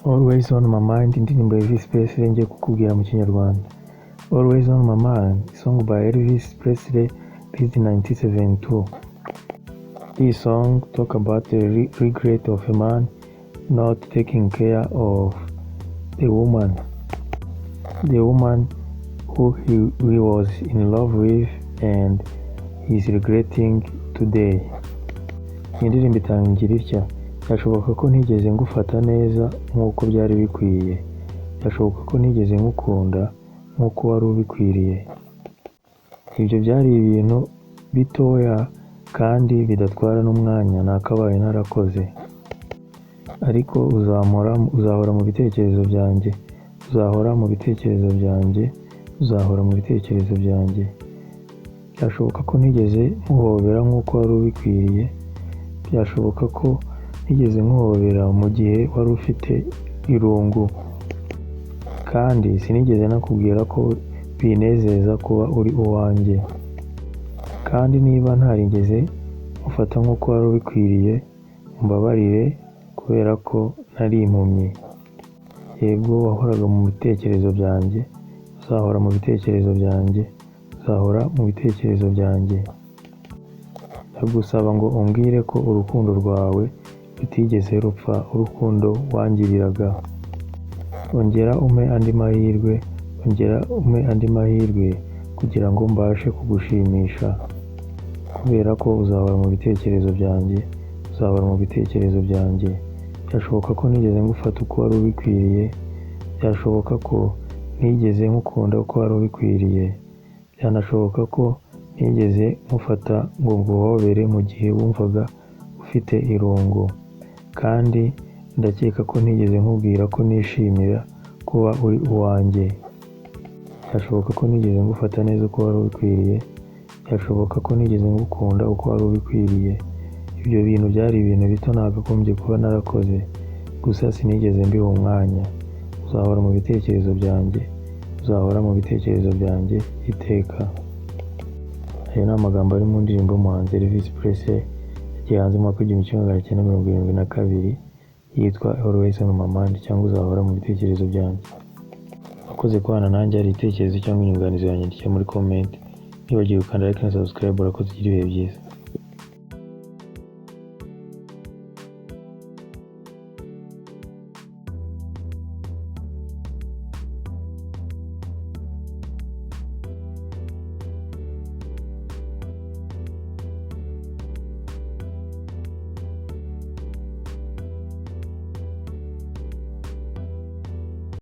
Always on my mind, indirimbo ya Elvis Presley ngiye kukubwira mu Kinyarwanda. Always on my mind, song by Elvis Presley, released in 1972. This song talk about the regret of a man not taking care of the woman who he was in love with and is regretting today. Iyi ndirimbo itangira itya: "Byashoboka ko ntigeze ngufata neza nk'uko byari bikwiye. Byashoboka ko ntigeze ngukunda nk'uko wari ubikwiriye. Ibyo byari ibintu bitoya kandi bidatwara n'umwanya nakabaye narakoze. Ariko uzahora mu bitekerezo byanjye, uzahora mu bitekerezo byanjye, uzahora mu bitekerezo byanjye. Byashoboka ko ntigeze nkuhobera nk'uko wari ubikwiriye. Byashoboka ko ntigeze nkuhobera mu gihe wari ufite irungu. Kandi sinigeze nakubwira ko binezeza kuba uri uwanjye. Kandi niba ntarigeze nkufata nk'uko wari ubikwiriye, umbabarire kubera ko nari impumyi. Yego, wahoraga mu bitekerezo byanjye, uzahora mu bitekerezo byanjye, uzahora mu bitekerezo byanjye. Ndagusaba ngo umbwire ko urukundo rwawe rutigeze rupfa, urukundo wangiriraga. Ongera umpe andi mahirwe, ongera umpe andi mahirwe kugira ngo mbashe kugushimisha. Kubera ko uzahora mu bitekerezo byanjye, uzahora mu bitekerezo byanjye. Byashoboka ko ntigeze ngufata uko wari ubikwiriye, byashoboka ko ntigeze nkukunda uko wari ubikwiriye. Byanashoboka ko ntigeze nkufata ngo nguhobere mu gihe wumvaga ufite irungu. Kandi ndakeka ko ntigeze nkubwira ko nishimira kuba uri uwanjye. Byashoboka ko ntigeze ngufata neza uko wari ubikwiriye, byashoboka ko ntigeze ngukunda uko wari ubikwiriye. Ibyo bintu byari ibintu bito nakagombye kuba narakoze, gusa sinigeze mbiha umwanya. Uzahora mu bitekerezo byanjye, uzahora mu bitekerezo byanjye iteka." Ayo ni amagambo ari mu ndirimbo y'umuhanzi Elvis Presley yagiye hanze mu mwaka w'1972, yitwa Always on my mind cyangwa Uzahora mu bitekerezo byanjye. Wakoze kubana nanjye. Hari igitekerezo cyangwa inyunganizi, yanyandikira muri comment. Ntiwibagirwe gukanda like na subscribe. Urakoze, ugira ibihe byiza.